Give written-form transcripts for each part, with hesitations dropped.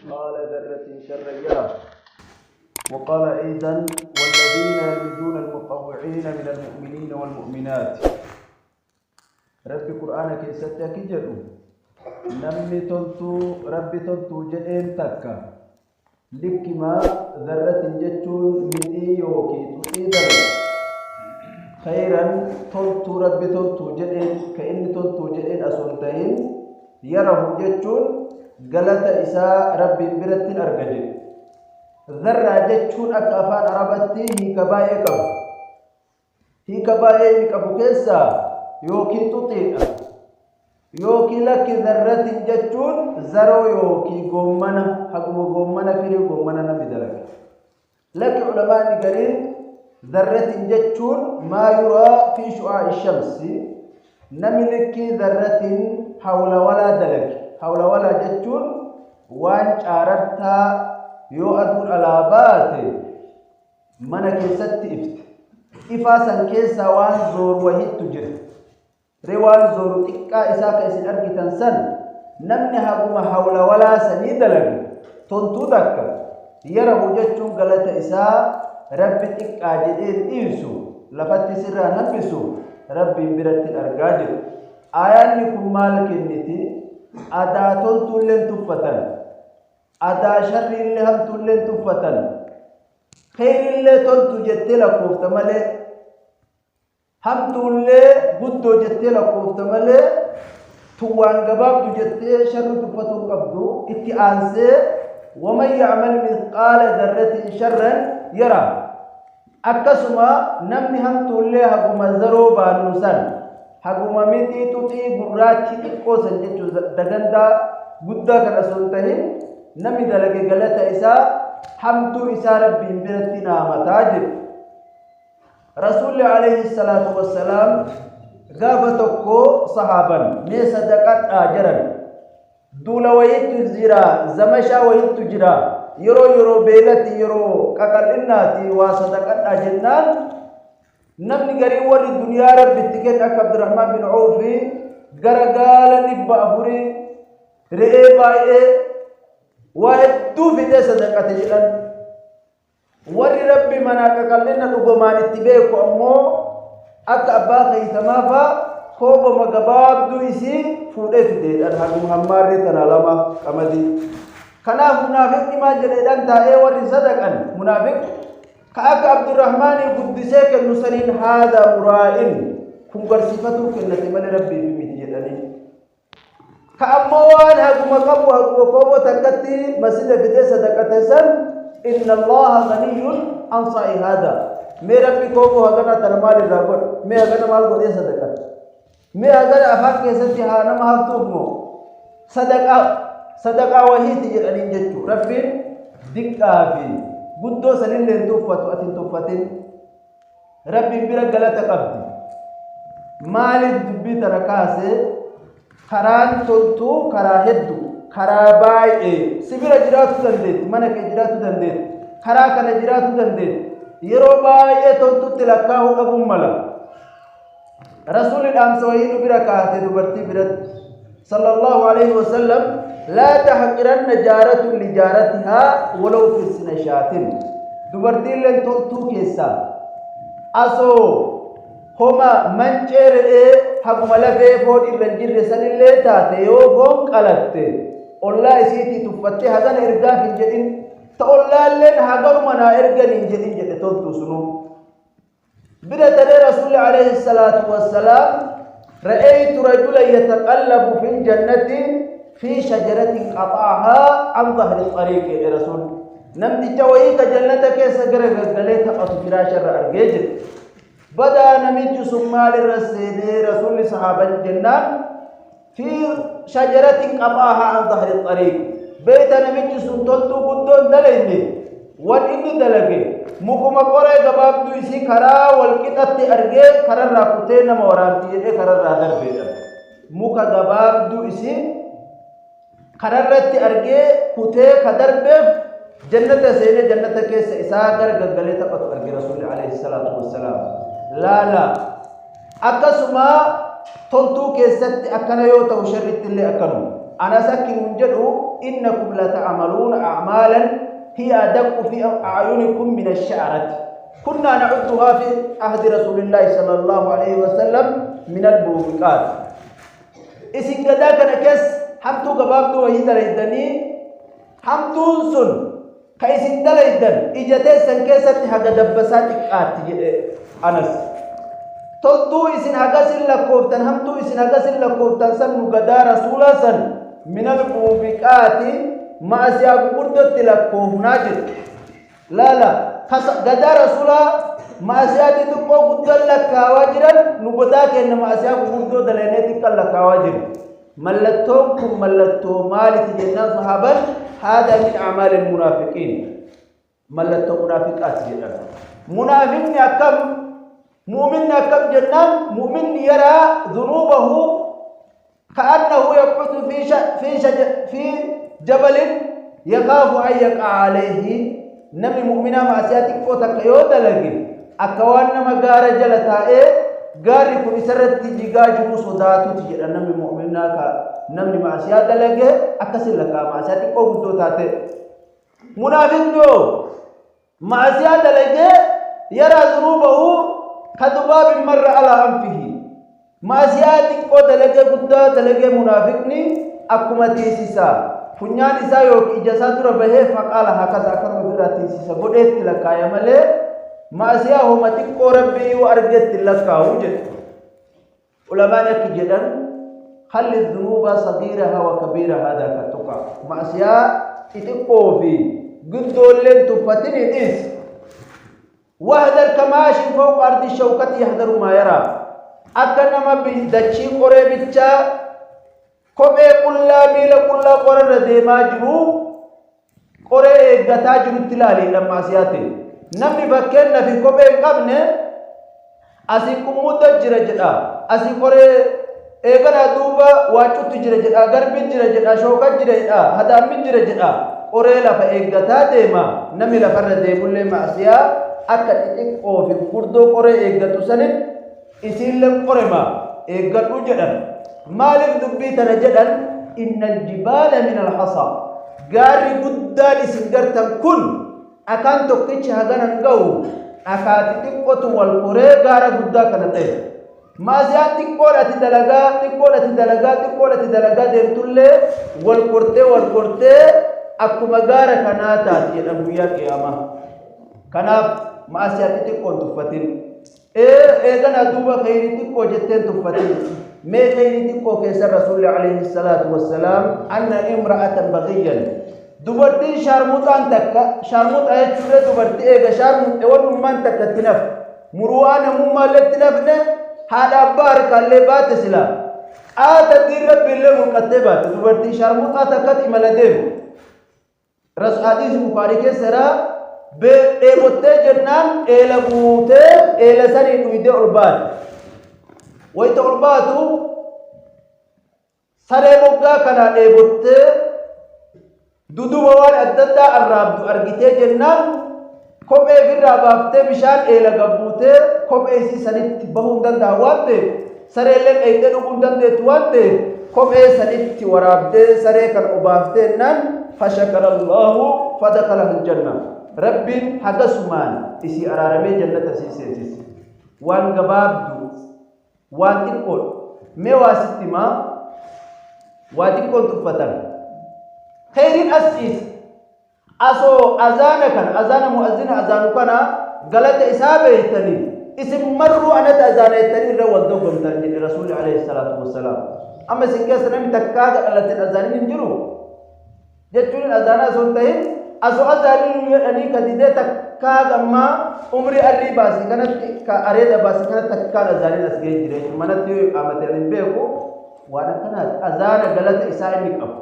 مثقال ذرة شرا يره. وقال أيضا: والذين يلمزون المطوعين من المؤمنين والمؤمنات. ربي قرآن كيست كجدو نمي تلتو ربي تلتو جئين تكا لكما ذرة جتون من إيوكي تؤيدن خيرا تلتو ربي تلتو جئين كإن تلتو جئين أسولتين يره جتون غلط إساء ربي برتين أرقجي. ذرة جتون أكافان عربتي هي كبائي كب هي كبائي كبو كيسا يوكي تطيئ يوكي لك ذرة جتون زرو يوكي قمنا حقم قمنا فيري قمنا نمدلك لك علماء نقرين ذرة جتون ما يرى في شعاع الشمس نملك ذرة حول ولا دلك حول ولا جتون وان شارتها يو أدون الابات منك ست إفت إفاسا كيسا وان زور وهيت تجري روان زور تكا إساك إسن أرقي سن نمني هاقوم حول ولا سنيد لك تنتو دكا يره جتون غلط إساء ربي تكا جدين إيسو لفت سرا نفسو ربي برت الأرقاجر آيان لكم مالك النتي أدا تنتو لن تفتن أدا شر اللي هم تلن تفتن خير اللي تنتو جتي لكوفت مالي هم تولي قدو جتي لكوفت مالي توان قبابدو جتي شر تفتو قبدو اتئانسي ومن يعمل مثقال ذرة شرا يرى. أكسما نمني هم تولي هقوم زرو بانوسان هقوم ميتي تطي قراتي تقوسا جتو دقندا قدا كرسولتهن نمي دلق غلط إساء حمتو إساء ربي برتنا متاجر. رسول عليه الصلاة والسلام غافتكو صحابا مي صدقات آجرا دولا ويتو زيرا زمشا ويتو جرا يرو يرو بيلتي يرو ققلناتي وصدقات آجرنان نمني غري ولي الدنيا ربي تكن أك عبد الرحمن بن عوف غرغال نبا أفوري رئي باي وهدو في ده صدقة جدًا وري ربي مناك قلنا لقمان اتباعك أمو أك أبا خيثما فا خوب مقباب دو إسي فودة في ده أنها محمد ريتنا لما كمدي كناف منافق ما جدًا تأي وري صدقا منافق كأك عبد الرحمن قدسك النسرين هذا مرائن كم قرصفته كنتي من ربي في متجدني كأموان هاكم قبو هاكم قبو تكتي مسجد بدي صدقة سن إن الله غني عن صاي هذا مي ربي قبو هاكنا ترمال الرابط مي هاكنا مال قدي صدقة مي هاكنا أفاق كيستي هانا ما هفتوب مو صدقة صدقة وهي تجر أن ينجتو ربي دكا في قدو سنين لن توفتو أتن توفتين ربي برا غلطة قبدي مالك دبي تركاسي karaan toltuu karaa hedduu karaa baay'ee sibira jiraatu dandeetti mana kee jiraatu dandeetti karaa kana jiraatu dandeetti yeroo baay'ee toltutti lakkaa'uu dhabuun mala. Rasuulli dhaamsa wayii nu bira kaa'ate dubartii biratti sallallahu alayhi wasallam laa tahqiranna jaaratun lijaaratihaa walaw firsina shaatin dubartiilleen toltuu keessaa asoo homa mancee re'ee haguma lafee foon irra hin jirre sanillee taate yoo foon qalatte ollaa isiitii tuffattee hagana ergaaf hin jedhin ta ollaalleen haganuma naa ergan hin jedhin jedhe toltu sunuu bira taree rasuulli alayhi salaatu wassalaam ra'aytu rajulan yataqallabu fil jannati fi shajaratin qata'ahaa an dhahri xariiq jedhe rasuulli namticha wayii ka jannata keessa gara gaggalee taphatu firaasha irra argee jedhe بدا نميت سمال الرسول رسول صحابة الجنة في شجرة قطعها عن ظهر الطريق بيت نميت سنتلتو قدون دليني وإن دلقي مكما قرأ قباب دويسي كرا والكتة أرقي كرا راكتين مورانتي كرا رادر بيتا مكا قباب دويسي كرا رتي أرقي كتة كدر بيف جنة سينة جنة كيس إساء قرقلي تقطع أرقي رسول عليه الصلاة والسلام لا لا أكسما تلتو كيست أكنا يوتا وشرت اللي أكنو أنا ساكن من جدو Innakum lata'maluuna a'maalan hiya adaqqu fi a'yunikum min ash-sha'rati kunnaa na'udduhaa fi ahdi rasuulillaahi sallallahu alaihi wasallam min al-muubiqaat. Isin gadaa kana keessa hamtuu gabaabduu wayii dalaydanii, hamtuun sun ka isin dalaydan ija teessan keessatti haga dabbasaa xiqqaatti jedhe Anas. Toltuu isin hagasin lakkooftan, hamtuu isin hagasin lakkooftan san nu gadaa rasuulaa san minal muubiqaati, ma'asiyaa gugurdotti lakkoofnaa jedhe. Laala, gadaa rasuulaa ma'asiyaa xixiqqoo guddan lakkaawaa jiran, nu godaa keenna ma'asiyaa gugurdoo dalaynee xiqqan lakkaawaa jiru. Mallattoon kun mallattoo maaliti jennaan sahaaban, haadha min a'maalil munaafiqiin, mallattoo munaafiqaati jedhan. Munaafiqni akkam, mu'minni akkam jennaan, mu'minni yaraa dhunuubahu ka'annahu yaq'udu fi jabalin yakaafu an yaqa'a alayhi. Namni mu'minaa ma'asiyaa xiqqoo takka yoo dalage akka waan nama gaara jala taa'ee gaarri kun isarratti jigaa jiru sodaatuti jedha. Namni mu'minaa ka namni ma'asiyaa dalage akkasin lakkaa ma'asiyaa xiqqoo guddoo taate. Munaafiqni hoo ma'asiyaa dalagee yaraa zunuubahu kadubaabin marra alaa anfihi. Ma'asiyaa xiqqoo dalagee guddaa dalagee munaafiqni akkuma tiisisa funyaan isaa yookiin ija isaa dura bahee faqaala hakaza akkanuma ofirraa tiisisa godheetti lakkaaya malee ma'asiyaa homa xiqqoo Rabbii yoo argetti lakkaa'u jedhe. Ulamaan akki jedhan, halli dhunuuba sagiiraha wa kabiiraha daaka tuqa. Ma'asiyaa xixiqqoo fi guddoolleen tuffatini dhiisi. Wahdar kamaashin fawqa ardi shawkati yahdaru maa yaraa. Akka nama dachii qoree bichaa kophee qullaa miila qullaa qorarra deemaa jiru qoree eeggataa jirutti ilaali dhammaasiyaa ta'e. Namni fakkeenyaaf kophee hin qabne asii qummuudda jira jedha, asii qoree eeganaa duuba waaccutti jira jedha, garbi jira jedha, shooka jira jedha, hadaammi jira jedha, qoree lafa eeggataa deema. Namni lafarra deemullee maasiyaa akka xixiqqoo fi gurguddoo qoree eeggatu sanitti isiillee qorema eeggadhu jedhan. Maaliif dubbii tana jedhan? Innal jibaala min alhasa, gaarri guddaan isin gartan kun dhakaan tokkichi haganan ga'u, dhakaa xixiqqootu wal koree gaara guddaa kana ta'e. Maasiyaan xiqqoon ati dalagaa, xiqqoon ati dalagaa, xiqqoon ati dalagaa deemtullee wal kortee wal kortee akkuma gaara kanaa taati jedhan guyyaa qiyaamaa. Kanaaf maasiyaa xixiqqoon tuffatin. Eeganaa duuba kheyrii xiqqoo jetteen tuffatin. Mee kheyrii xiqqoo keessa Rasuulli alayhi salaatu wassalaam anna imra'atan baghiyyan, dubartiin shaarmuxaan takka, shaarmuxaa jechuun dubartii eega shaarmuxxe wannummaan takka itti nafte, muru'aa namummaallee itti nafne, haadha abbaa harkaallee baate, silaa qaata diin rabbiillee mulqattee baate, dubartii shaarmuxaa takkatti imala deemu. Hadiisi Bukaarii keessa jira. Dheebottee jennaan eela guutee eela sanii dhuydee ol baate. Wayita ol baatu saree moggaa kanaa dheebottee duduba waan adda addaa arraabdu argitee jennaan kophee ofirraa baaftee bishaan eela gabbuutee kophee isii sanitti bahuu hin danda'a waan ta'eef, sareellee dhayxee dhuguu hin dandeettu waan ta'eef, kophee sanitti waraabdee saree kan obaaftee jennaan, fashakara Allahu fadakala aljanna. Rabbiin hagasumaan isii araaramee jannata isii seensise. Waan gabaabdu, waan xiqqoodha. Mee waa sitti himaa, waa xiqqoon tuffatan. Kheyriin as ciisa. Asoo azaana kana, azaana mu'azzina azaanu kana galata isaa beeytanii, isin marruu anata azaana jettanii irra wal dorgomtan jedhe Rasuulli alayhi salaatu wassalaam. Amma isin keessa namni takkaa haga dhalateen azaanin hin jiru jechuun azaanaa osoo hin ta'in, asoo azaanii nu jedhanii ka didee takkaa haga ammaa umrii arrii baase kanatti, ka areeda baase kanatti takkaan azaaniin as ga'ee jira jechuudha. Manatti yoo iqaamate ani hin beeku waan akkanaati. Azaana galata isaa inni qabu.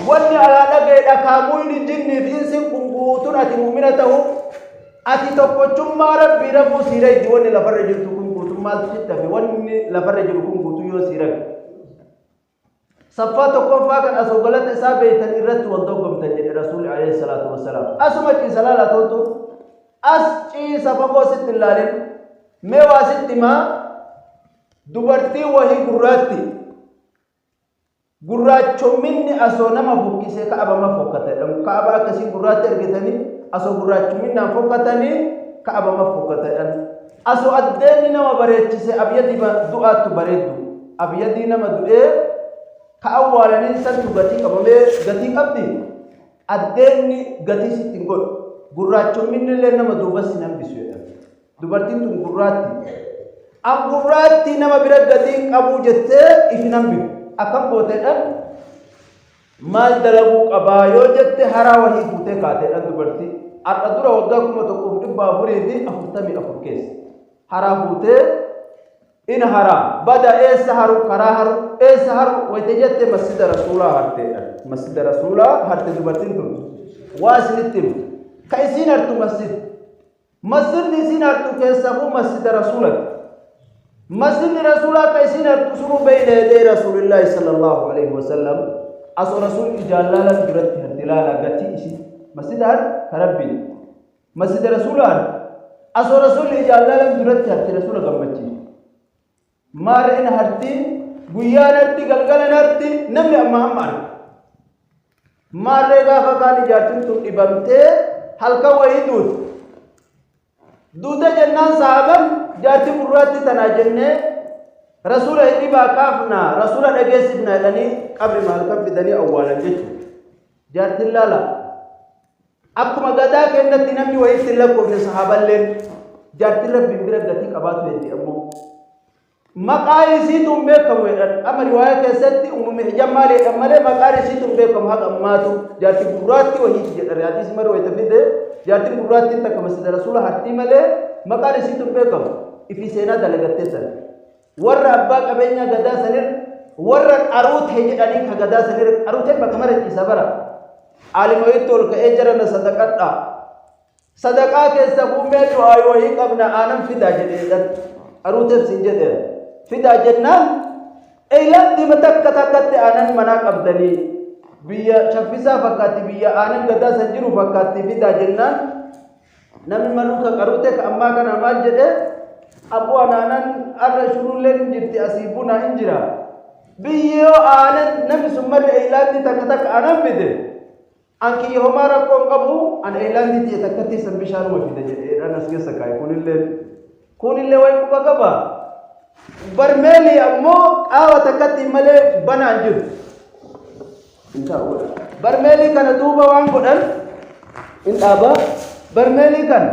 Wanni alaa dhagaye dhakaa muyni jinnii fi insin kun guutuun ati mu'mina ta'u ati tokkochummaa Rabbii raguu sii ragdi. Wanni lafarra jirtu kun guutuun maaltu sitti hafe? Wanni lafarra jiru kun guutuu yoo sii rage. Saffaa tokkoffaa kan asoo galata isaa beektan irratti wal dorgomtan jedhe Rasuulli alayhi salaatu wassalaam. Asuma ciisa laalaa toltu, as ciisa fagoo sitti hin laalin. Mee waa sitti himaa, dubartii wahii gurraatti. Gurraachomminni asoo nama fokkisee ka'aba ma fokkata jedhamu. Ka'aba akkasiin gurraatti argitanii asoo gurraachomminnaan fokkatanii ka'aba ma fokkata jedhan. Asoo addeenni nama bareechise abyadii du'aattu bareeddu. Abyadii nama du'ee ka awwaalaniin santu gatii qabamee gatii qabdi. Addeenni gatii sitti hin godhu. Gurraachomminni illee nama duubas hin hambisu jedhan. Dubartiin tun gurraatti. An gurraattii nama bira gatii hin qabuu jettee if hin hambiftu. Akkam gooteedhaan maal dalaguu qabaa yoo jette haraa wahii fuutee kaateedhaan dubartii. Har'a dura waggaa 1444 keessa. Haraa fuutee in haraa bada eessa haru karaa haru eessa haru wayte jette masjida rasuulaa harteedha. Masjida rasuulaa harte dubartiin tun. Waa isinitti himu. Ka isiin hartu masjida. Masjidni isiin hartu keessafuu masjida rasuulati. Masjidni rasuulaa ka isiin hartu sunuu beeyna yadee rasuulillaahi sallallahu alaihi wasallam asoo rasuul ijaan laalan duratti harti laala gatii isii masjida har ka rabbii masjida rasuulaa harti asoo rasuulli ijaan laalan duratti harti rasuula gammachiisu. Maarreen harti guyyaan harti galgalan harti namni amma amma arga. Maarree gaafa kaan ijaartin tun dhibamtee halkan wayii duute. Duute jennaan saaban jaartii gurraatti tanaa jennee rasuula hirribaa kaafnaa rasuula dhageessifnaa jedhanii qabri halkan fidanii awwaalan jechuudha. Jaartiin laala Akkuma gadaa kennatti namni wayitti hin lakkoofne sahaaballeen jaartiin rabbiin bira gatii qabaatu heddi ammoo. Maqaa isiitu hin beekamu jedhan. Amma riwaayaa keessatti Ummu Mihjan maal jedhan malee maqaan isiitu hin beekamu haga ammaatu jaartii gurraattii wahiiti jedhan. Hadiisi marra wayita fide jaartiin gurraattiin takka masjida rasuula hartii malee maqaan isiitu hin beekamu. Ifii seenaa dalagattee sana. Warra abbaa qabeenyaa gadaa sanir warra qaruutee jedhanii ka gadaa sanir qaruuteen bakka mara ciisa bara. Aalima wayitti ol ka'ee jarana sadaqadhaa. Sadaqaa keessa fuummee du'aa wayii qabna aanan fidaa jedheedhan. Qaruuteef sin jedheera. Fidaa jennaan eeylandima takka takkatti aanan manaa qabdanii biyya shaffisaa fakkaatti biyya aanan gadaa san jiru fakkaatti fidaa jennaan Namni maruu ka qaruute ka ammaa kana maal jedhe abboo anaanan arra shuruulleen hin jirti asii buna hin jira. Biyyi yoo aanan namni sun marri eeylaandii takka takka aanan fide an kiyya homaa rakkoo hin qabu an eeylaandii tiyya takkatti san bishaanuma fide jedheedhaan as keessa kaa'e kunillee kunillee wayi quba qaba. Barmeelii ammoo qaawa takkatti malee banaan jiru. Hin taa'u. Barmeelii kana duuba waan godhan hin dhaaba. Barmeelii kana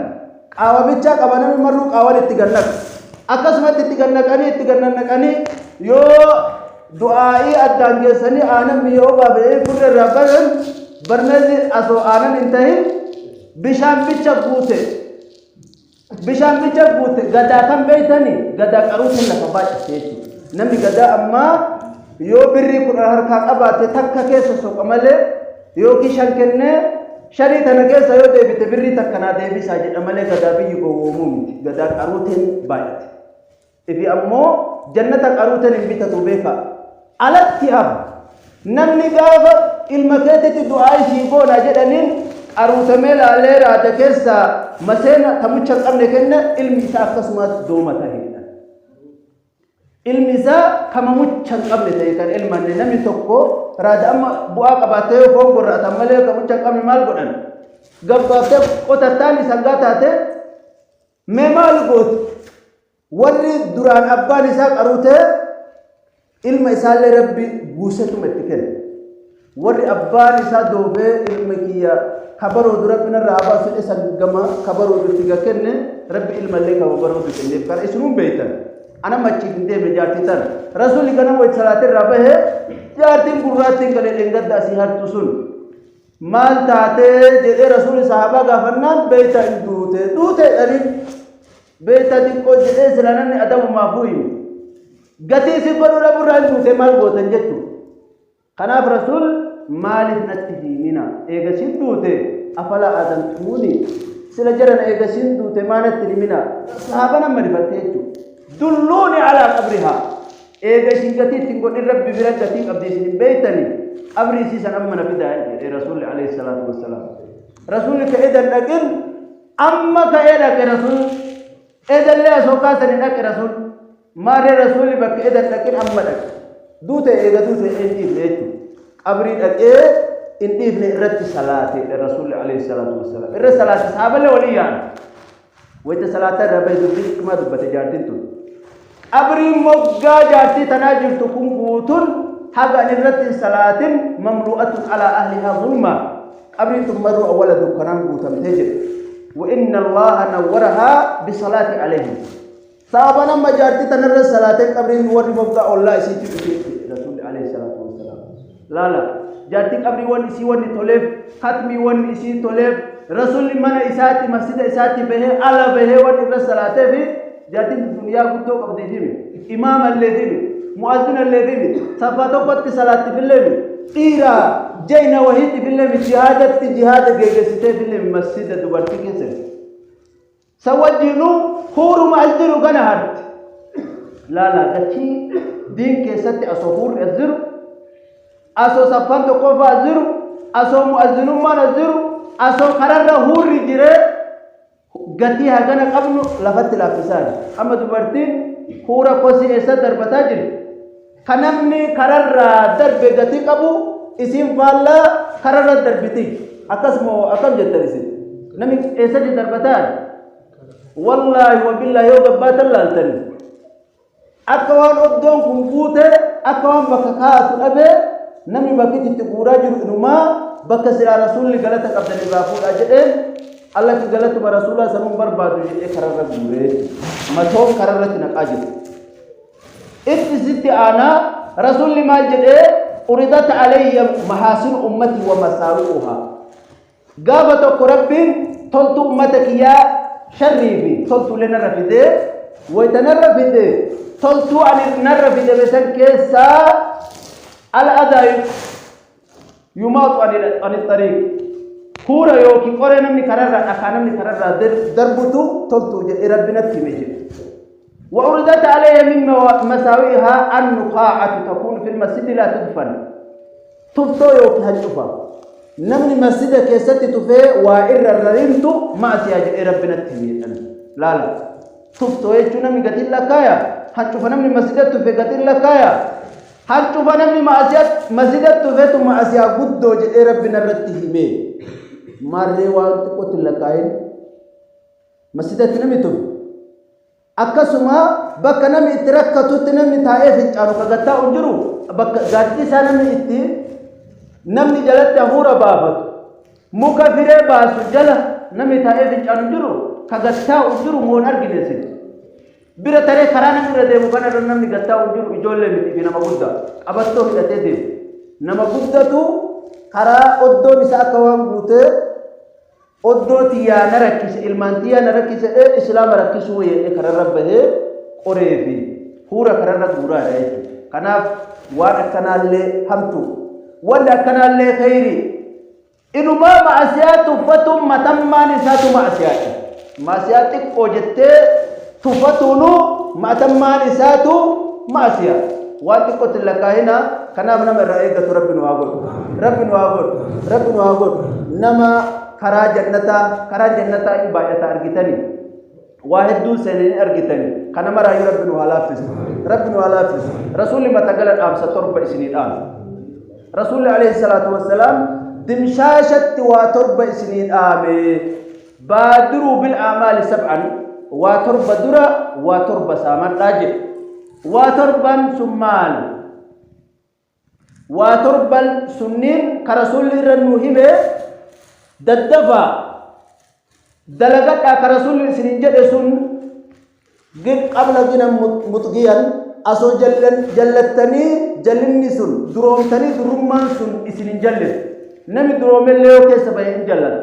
qaawa bichaa qaba namni marruu qaawan itti gannaqu. Akkasumatti itti gannaqanii itti gannaqanii yoo du'aa'ii addaan geessanii aanan biyya obaafee furre irraa baran barmeelli asoo aanan hin tahin bishaan bicha guute. Bishaan bicha guute gadaa kan beeytani gadaa qaruutiin lafa baay'atte jechuudha. Namni gadaa ammaa yoo birrii 10 harkaa qabaate takka keessa soqa malee yookiin shan kennee shanii tana keessa yoo deebite birrii takka naa deebisaa jedha malee gadaa biyyi gowwoomuu miti. Gadaa qaruutiin baay'ate. Ifi ammoo jannata qaruuteen hin bitatu beekaa. Alatti hafa. Namni gaafa ilma keetitti du'aa isii goona jedhaniin qaruutamee laalee raada keessaa maseena ta mucha hin qabne kenna ilmi isaa akkasumas dooma ta'eedha. Ilmi isaa kama mucha hin qabne ta'e kan ilmanne namni tokko raada amma bu'aa qabaattee yoo foon gorra'atan malee ka mucha hin qabne maal godhan? Gabbaaftee qotattaan sangaa taate Mee maal gooti? Warri duraan abbaan isaa qaruutee ilma isaallee rabbi guusetuma itti kenne. Warri abbaan isaa doofee ilma kiyya kabaroodu rabbi narraa haa baasu jedhe san gama kabaroodu itti ga kenne rabbi ilmallee kama baroodu kenneef kana isinuun beektan. Ana machiif hin deemne jaartii tana. Rasuulli ganama wayita salaatii irraa bahee jaartiin gurraattiin galee dheengadda asii hartu sun Maal taatee jedhee rasuulli sahaabaa gaafannaan beeyta hin duute duute jedhaniin beeyta xiqqoo jedhee sila namni adabumaafuu himu gatii isin godhuu dhabuurraa hin duute maal gootan jechuudha. Kanaaf rasuul maaliif natti himina eegasiin duute afala adantuuni sila jaran eegasiin duute maa natti himina sahaabaan amma rifattee jechuudha. Dulluuni alaa qabrihaa Eega isin gatii itti hin godhin Rabbi bira gatii qabdi isin hin beeytani qabrii isii san amma na fidaa jedhe Rasuulli alayhi salaatu wassalaam. Rasuulli ka edan dhaqin amma ka'ee dhaqe Rasuul edallee asoo kaasanii dhaqe Rasuul maarree Rasuulli bakka edan dhaqin amma dhaqe. Duute eega duute hin dhiifne jechuudha. Qabrii dhaqee hin dhiifne irratti salaate Rasuulli alayhi salaatu wassalaam. Irra salaate sahaaballee walii yaa'an. Wayita salaataa irraa bahe dubbii cimaa dubbate jaartiin tun. Qabriin moggaa jaartii tanaa jirtu kun guutuun haga ani irratti hin salaatin mamlu'atun alaa ahlihaa zulmaa. Qabriin tun marruu awwala dukkanaan guutamtee jedhe. Wa inna Allaha nawwarahaa bisalaati alayhim. Sababa nama jaartii tanarra salaatee qabriin warri moggaa ollaa isiitti dhufee jedhe Rasuulli alayhi salaatu wassalaam. Laala jaartii qabrii wanni isii wanni toleef katmii wanni isii toleef Rasuulli mana isaatti masjida isaatti bahee ala bahee wanni irra salaatee fi jaartiin duniyaa guddoo qabdiif himi imaamallee himi mu'azzinallee himi saffaa tokkotti salaattifillee himi dhiira jayna wahiitifillee himi jihaadatti jihaada geegessiteefillee himi masjida dubartii keessatti. San wajjiinuu huuruma as jiru kana harti. Laala dachii diin keessatti asoo huurri as jiru, asoo saffaan tokkoffaa as jiru, asoo mu'azzinummaan as jiru, asoo kararra huurri jiree gatii hagana qabnu lafatti laaffisaa jira. Amma dubartiin huura kosii eessa darbataa jirti? Ka namni kararraa darbe gatii qabu isiin faallaa kararra darbiti. Akkas moo akkam jettan isin? Namni eessatti darbataa? Wallaahi wabillaahi yoo gabbaatan laaltani. Akka waan oddoon kun guute akka waan bakka kaa'atu dhabee namni bakki itti guuraa jiru inumaa bakka silaa rasuulli galata qabdan irraa fuudhaa jedheen allatti galatuma rasuulaa sanuun barbaadu jedhee kararra guuree matoon kararratti naqaa jiru. Itti sitti aanaa rasuulli maal jedhee uridat alayya mahaasinu ummati wa masaawi'uhaa. Gaafa tokko rabbiin toltuu ummata kiyyaa sharrii fi toltuulee narra fidee wayita narra fide toltuu ani narra fidame san keessaa al adaa yumaatu ani xariiq huura yookiin qoree namni kararraa dhakaa namni kararraa darbutu toltuu jedhee rabbi natti hime jedhe. وعرضت علي من مساوئها النخاعة تكون في المسجد لا تدفن تفتو يوكي هنشوفها نمني مسجد كيست تفي وإر الررنت ما سياج ربنا التمير لا لا تفتو يجو نمني قتل لكايا هنشوفها نمني مسجد تفي قتل لكايا Hancufa namni ma'asiyaa masjidatti dhufeetu ma'asiyaa guddoo jedhee rabbi narratti hime. Maarree waan xiqqootti hin lakkaa'in. Masjidatti namni tufe. Akkasuma bakka namni itti rakkatutti namni taa'ee fincaanu ka gattaa'u jiru bakka gaaddisaa namni itti namni jalatti hafuura baafatu muka firee baasu jala namni taa'ee fincaanu jiru ka gattaa'u jiru moon argine sin. Bira taree karaa namni irra deemu kana irra namni gad taa'u hin jiru ijoollee miti fi nama guddaa qabattoo hidhatee deemu. Nama guddatu karaa oddoon isaa akka waan guutee oddoo tiyyaa na rakkise ilmaan tiyyaa na rakkise ee islaama rakkisuu jedhee kararra bahee qoree fi huura kararra guuraadha jechuudha. Kanaaf waan akkanaallee hamtu wanni akkanaallee kheyrii Inumaa ma'asiyaa tuffatuun matammaan isaatu ma'asiyaadha. Ma'asiyaa xiqqoo jettee tuffatuunuu matammaan isaatu ma'asiyaa. Waan xiqqootti hin lakkaa'ina. Kanaaf nama irraa eeggatu Rabbi nu haa godhu. Rabbi nu haa godhu. Rabbi nu haa godhu. Nama karaa jannataa karaa jannataa in baay'ata argitanii. Waa hedduun seenanii argitanii. Kana maraayyuu Rabbi nu haa laaffisu. Rabbi nu haa laaffisu. Rasuulli mata gala dhaamsa torba isinii dhaama. Rasuulli alayhi salaatu wassalaam dimshaashatti waa torba isinii dhaame. Baadiruu bil aamaali sab'an waa torba dura waa torba saamadhaa jedhe. Waa torban sun maal? Waa torban sunniin ka rasuulli irra nu hime daddafaa dalagadhaa ka rasuulli isinin jedhe sun qabla gina muxgiyan asoo jallattanii jallinni sun duroomtanii durummaan sun isin hin jallisu namni duroomellee yoo keessa bahe hin jallata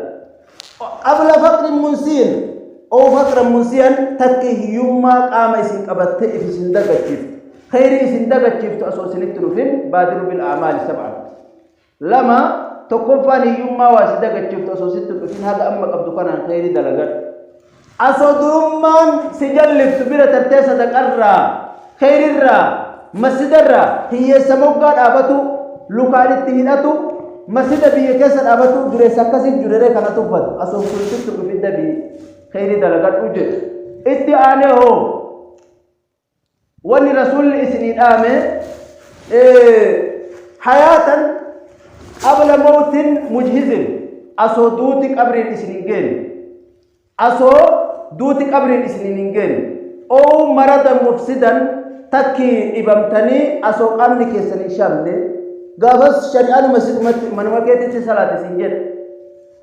qabla faqrin munsiin oo faqran munsiyan takki hiyyummaa qaama isin qabattee if isin dagachiiftu kheyrii isin dagachiiftu asoo isinitti dhufin baadiru bil a'maali sab'an lama tokkoffaan hiyyummaa waa si dagachiiftu osoo sitti dhufin haga amma qabdu kanaan kheyrii dalagadhu asoo durummaan si jalliftu bira tartee sadaqarraa kheyrirraa masjidarraa hiyyeessa moggaa dhaabatu lukaan itti hidhatu masjida biyya keessa dhaabatu dureessa akkasii jureree kana tuffatu asoo sun sitti dhufin dabii kheyrii dalagadhu jedhu itti aanee hoo wanni rasuulli isinii dhaame Hayaatan qabla mawtin mujhizin, asoo duuti qabriin isin hin geenne, asoo duuti qabriin isin hin geenne, oo maradan mufsidan, takki dhibamtanii asoo qaamni keessan hin shamne, gaafas shari'aan masjidumatti manuma keetitti salaati isin jedha.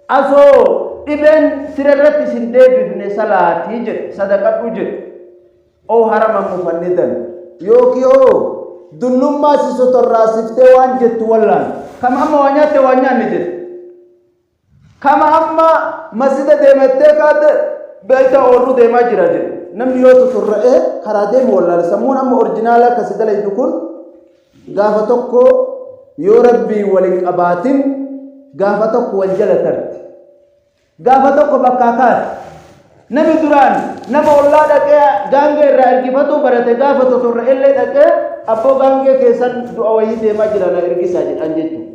Asoo dhibeen sira irratti isin deebifne salaatii jedhe, sadaqadhu jedhe. Oo harama mufannidan, yookiin hoo dullummaa si sotorraasiftee waan jettu wallaan kama amma waa nyaatte waa nyaanne jedhe, kama amma masjida deemattee kaate beektaa ooluu deemaa jira jedhe. Namni yoo totorra'ee karaa deemu wallaala. Sammuun amma orjinaala akkasi dalaydu kun gaafa tokko yoo rabbii waliin qabaatin gaafa tokko wal jala tarti. Gaafa tokko bakkaa kaate. Nami duraan nama ollaa dhaqee gaangee irraa ergifatuu barate gaafa totorra'ellee dhaqee abboo gaangee keessan du'a wayii deemaa jira na ergisaa jedhan jechuudha.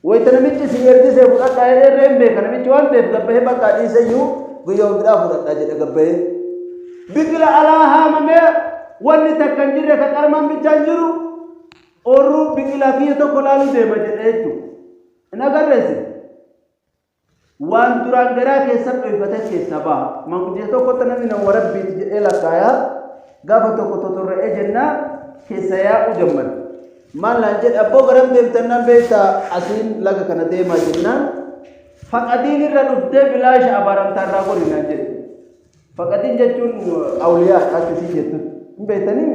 Wayita namichi isin ergisee fudhadhaa jedhee irra hin beeka namichi waan ta'eef gabbahee bakka dhiiseyyuu guyyaa biraa fudhadhaa jedhe gabbahee. Biqila alaa haamamee wanni takka hin jirre ka qarmaan bichaan jiru oorruu biqilaa kiyya tokko laaluu deema jedhe jechuudha. Hin agarreessi. Waan duraan garaa keessan dhoyfatan keessaa baha. Manguddisa tokkotti namni nama rabbiiti jedhee lakkaayaa gaafa tokko totorra'ee jennaa keessa yaa'uu jammare. Maal naan jedhe, abboo garam deemtan naan beektaa, asiin laga kana deemaa jennaan faqadiin irra dhuftee bilaasha abaaramtaa irraa gori naan jedhe. Faqadiin jechuun awliyaa akkasii jettu hin beektanii?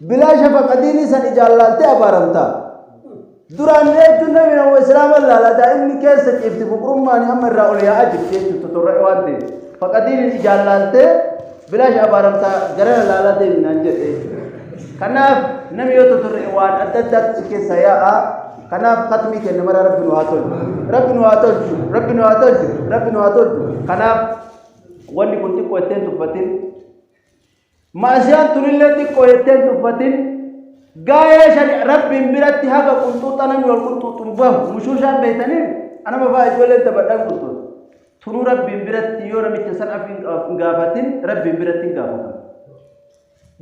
Bilaasha faqadiin san ijaan laaltee abaaramtaa. Duraan jechuun namni nama islaama laala daa'imni keessa ciifti fuqrummaan amma irraa ol yaa'aa jirti jechuun totorra'e waan ta'eef. Faqadiin ijaan laaltee bilaasha abaaramtaa gara laalaa deemi naan jedhe. Kanaaf namni yoo totorra'e waan adda addaatti si keessa yaa'a. Kanaaf katmii kenna mara rabbi nu haa tolchu. Rabbi nu haa tolchu. Rabbi nu haa tolchu. Rabbi nu haa tolchu. Kanaaf wanni kun xiqqoo itteen tuffatin. Maasiyaan tunillee xiqqoo jetteen tuffatin. Gaa'ee shari rabbiin biratti haga qunxuuxa namni wal qunxuuxuun bahu mushuushaan beektanii anama fa'aa ijoolleen taphadhaan qunxuuxa. Tunuu rabbiin biratti yoo namicha san afi hin gaafatin rabbiin biratti hin gaafatama.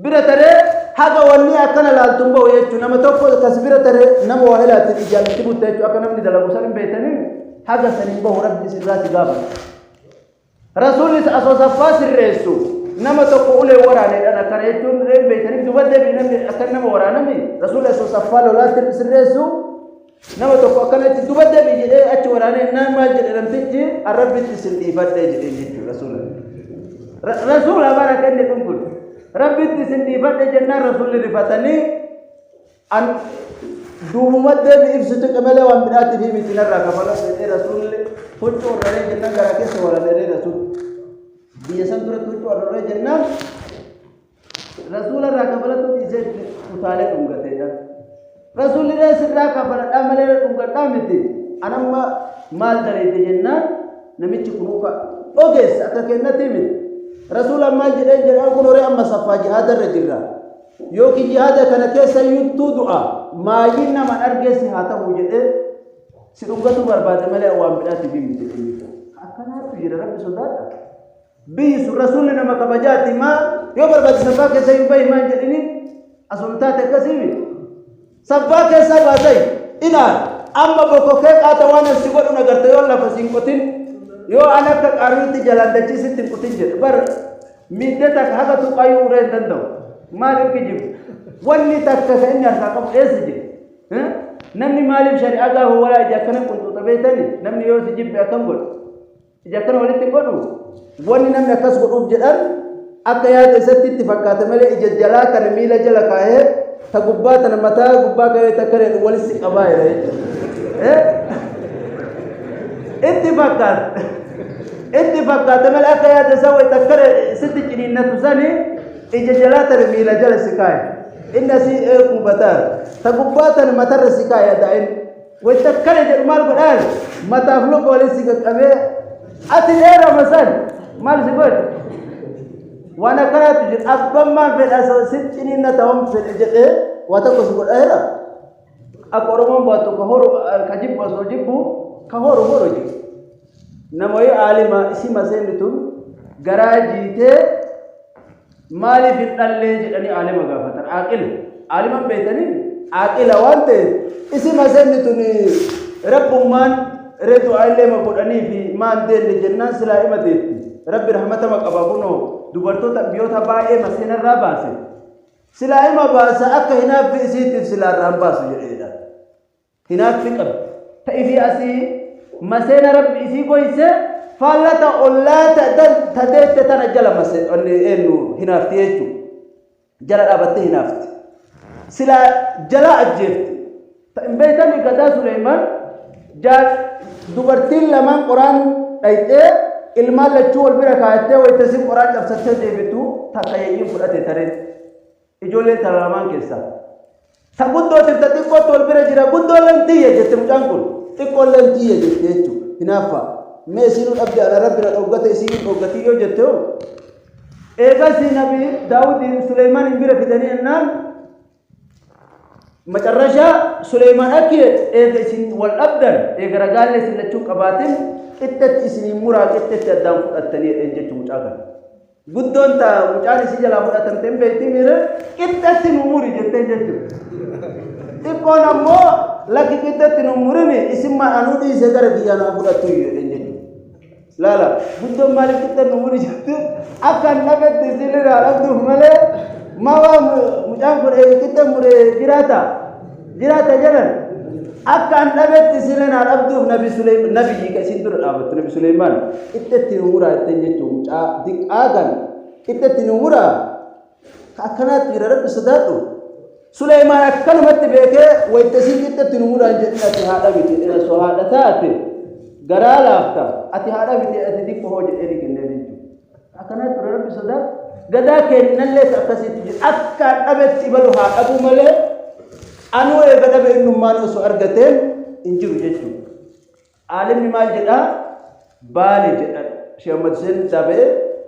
Bira taree haga wanni akkana laaltuun bahu jechuun nama tokko kas bira taree nama waa ilaatti ijaan itti butta jechuun akka namni dalagu san hin beektanii haga san hin bahu rabbi sirraa si gaafata. Rasuullis asoo saffaa sirreessu nama tokko ulee waraaneedhaan akkana jechuun hin beektaniif duba deebi namni akka nama waraanami. Rasuulli asoo saffaa lolaatti sirreessu nama tokko akkana jechi duba deebi jedhee achi waraanee naan maal jedhe namtichi arrabbitti isin dhiifadhee jedhee jechuudha rasuula. Rasuula bara kenne kun kun rabbitti isin dhiifadhe jennaan rasuulli rifatanii An duubuma deebi ibsi tuqe malee waan biraatiif miti narraa kafala jedhee rasuulli huccuu irraree jennaan garaa keessa walalee rasuul biyya san duratti huccuu irraree jennaan rasuula irraa kafalatu dhiisee utaalee dhungateedha. Rasuulli illee sirraa kafaladhaa malee dhungadhaa miti. Anamma maal daleete jennaan namichi kun ogeessa akka kennatti miti. Rasuula maal jedhee jedhaan kun horii amma saffaa jihaadarra jirra. Yookiin jihaada kana keessa iyyuttuu du'a maayyiin nama argeessi haa ta'u jedhee si dhungatuu barbaade malee waan biraatiif hin miti jedhee. Akkanaatu jira, rabbi sodaadha. Biyyi sun rasuulli nama kabajaati maa yoo barbaade saffaa keessa hin bahi maan jedhini asuma taate akkasii miti. Saffaa keessaa baasai ilaal amma bokokee qaata waan an si godhu nagarte yoo lafa siin qotin yoo an akka qaarriitti jalaan dachii sitti hin qotin jedhe bar Miidda takka haga tuqayyuu uree hin danda'u. Maaliif kijibu? Wanni takka ka inni harkaa qabu eessa jira? Namni maaliif shari'aa gaafa walaa ija akkana qunxuuxa beektani? Namni yoo si jibbe akkam godha? Ija akkana walitti hin godhu? Wanni namni akkas godhuuf jedhan akka yaada isatti itti fakkaate malee ija jalaa kana miila jala kaa'ee ta gubbaa tana mataa gubbaa kaa'ee takka reedhu walitti qabaa jira jechuudha. Itti fakkaate. Itti fakkaate malee akka yaada isaa wayita akkana sitti ciniinnatu sani ija jalaa tana miila jala si kaa'e. Inni asii eeguu bataa. Ta gubbaa tana matarra si kaa'e daa'im. Wayita akkana jedhu maal godhaan mataaf luka waliin si qaqqabee ati dheerama san maal si godhe. Waan akkanaatu jira. Abbaan maal fedha si ciniinnata waan fedhe jedhee waa tokko si godha. Akka Oromoon baattu ka horu ka jibbu osoo jibbu ka horu horu jedhu. Nama wayii aalima isii maseenni tun garaa jiitee maaliif hin dhallee jedhanii aalima gaafatan. Aaqila. Aaliman beektanii? Aqila waan ta'eef isi maseenni tun rabbummaan ree du'aa illee ma godhanii fi maan deenne jennaan silaa ima deetti. Rabbi rahmatama qaba, kunoo dubartoota biyyoota baay'ee maseenarraa baase. Silaa ima baasa, akka hinaaffi isiitiif silaa irraan baasu jedheedha. Hinaaffi qabdi. Ta'ifii asii maseena Rabbi isii goyse faallata ollaa ta deette tana jala eenyu hinaafti jechuudha. Jala dhaabattee hinaafti. Silaa jalaa ajjeefti. Hin beektanii gadaa Suleymaan dubartiin lamaan qoraan dhayxee ilmaan lachuu wal bira kaayattee wayita isin qoraan cabsattee deebitu takka yeeyyiin fudhate tareen. Ijoollee tana lamaan keessaa. Ta guddootiif ta xiqqootti wal bira jira. Guddoon lantiyya jette mucaan kun. Xiqqoon lantiyya jette jechuudha. Hinaaffaa. Mee isinuu dhabde, ana Rabbi na dhoggate, isinuu dhoggatii yoo jette hoo. Eegasii Nabi Daawudiin Suleymaan bira fidanii ennaan macarrashaa Suleymaan akki eega isin wal dhabdan, eega ragaallee isin lachuu qabaatin, qixxetti isinii muraa, qixxetti addaan fudhattanii jedheen jechuun mucaa kana. Guddoon ta mucaan isii jalaa fudhatamte hin beekti miire, qixxetti nu muri jetteen jechuudha. Xiqqoon ammoo lakki, qixxetti nu murini, isin maa anuu dhiisee gara biyyaa naa fudhattu jedheen jechuudha. Laala, guddoon maaliif qixxeen nu muri jette? Akka hin dhabetti isin irraa dhabduuf malee, maa waa mucaan kun eega qixxeen muree jiraata jiraata jedhan, akka hin dhabetti isin irraa dhabduuf Nabi Suleymaan, nabiyyi ka isin dura dhaabattu, Nabi Suleymaan qixxetti nu muraa jetteen jechuun mucaa diqqaa kan qixxetti nu muraa ka akkanaatti jira. Rabbi sodaadhu. Suleymaan akkanumatti beekee wayita isin qixxetti nu muraan jedhin, ati haadha miti jedheen, osoo haadha taate garaa laafta, ati haadha miti, ati diqqoo hoo jedhee ni kennee jechuudha. Akkanaatti ture. Rabbi sodaadhu. Gadaa kennallee akkasitti jira. Akka dhabetti ibalu haa dhabuu malee, anuu eega dhabe innummaan osoo argateen hin jiru jechuudha. Aalimni maal jedhaa? Baale jedha. Sheekh Ahmad Hussein Dabee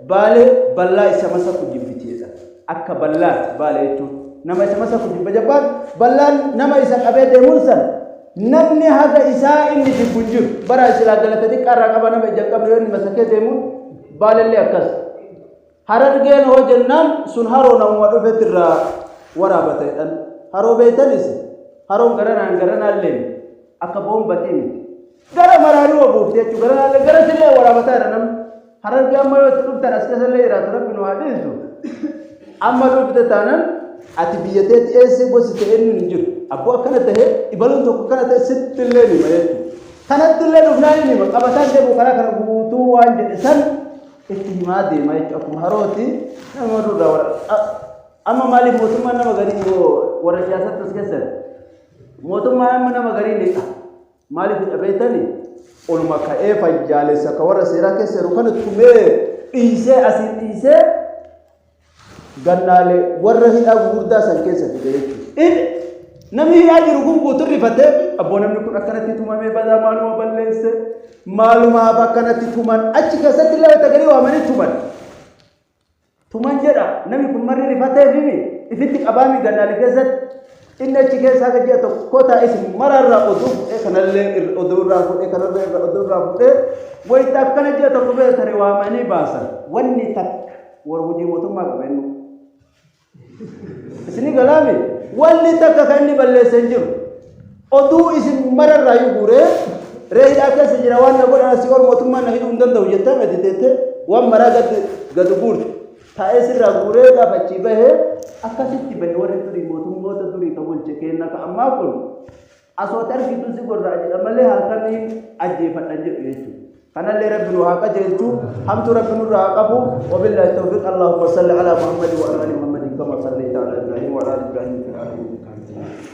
baale ballaa isa masaku jibbiti jedha. Akka ballaati baale jechuun. Nama isa masaku jibba jabbaan ballaan nama isa qabee deemuun san namni haga isaa inni jibbu hin jiru. Bara silaa galata xiqqaa irraa qaba nama ija hin qabne yoo inni masakee deemuun baalellee akkas. Harargeen hoo jennaan sun haroo namuma dhufetti irraa waraabata jedhan. Haroo beeytanis haroon garanaan garanaallee akka boombatii miti. Gara maraanii waa buufte jechuudha. Garanaallee gara sillee waraabataa jira namni. Harargee amma yoo itti dhuftan as keessallee jiraatu, Rabbi nu haa dhiisu. Amma dhufte taanaan ati biyya teetti eessee gosi ta'e inni hin jiru. Abboo akkana ta'e, ibaluun tokko akkana ta'e sitti illee nima jechuudha. Kanatti illee dhufnaan inni hima. Qabataan deemu karaa kana guutuu waan jedhe san itti himaa deema jechuudha. Akkuma harooti nama duudhaa warra. Amma maaliif mootummaan nama garii warra siyaasatti as keessatti mootummaan amma nama garii ni maaliif hidha beektanii? Oluma ka'ee fayyaalessa ka warra seeraa keessa jiru kana tumee dhiisee asii dhiisee gannaalee warra hidhaa gurguddaa san keessa fide jechuudha. Namni hidhaa jiru kun guutuun rifatee, abboo namni kun akkanatti tumamee badaa maaluma balleesse, maalumaaf akkanatti tuman, achi keessatti illee wanta garii waamanii tuman. Tuman jedha, namni kun marri rifatee fi ifitti qabaami gannaalee keessatti inni achi keessaa gadi ji'a tokko taa'es mararraa oduu fuudhee, kanallee oduu irraa fuudhee, kanallee irraa oduu irraa fuudhee, wayita akkana ji'a tokko bira tare waamanii baasan, wanni takka warra hojii mootummaa qabeenyu. Isinii galaami, wanni takka kan inni balleesse hin jiru. Oduu isin mararraa iyyuu guuree ree hidhaa keessa jira, waan na godhan asii ol mootummaan na hidhuu hin danda'u jettee gadi teettee waan maraa gad gad guurte. Taa'ee sirraa guuree gaafa achii bahee akkasitti bahe. Warri durii mootummoota durii ka bulche kenna ka ammaa kun asooti argitu si gorra'a jedha malee halkaniin ajjeefadhan jedhu jechuudha. Kanallee Rabbi nu haa qajeelchu, hamtuu Rabbi nurraa haa qabu. Wabillaahi tawfiiq. Allahumma salli ala Muhammad wa ala ali Muhammadin kama sallaita ala Ibrahim wa ala ali Ibrahim fil alamin innaka Hamidum Majid.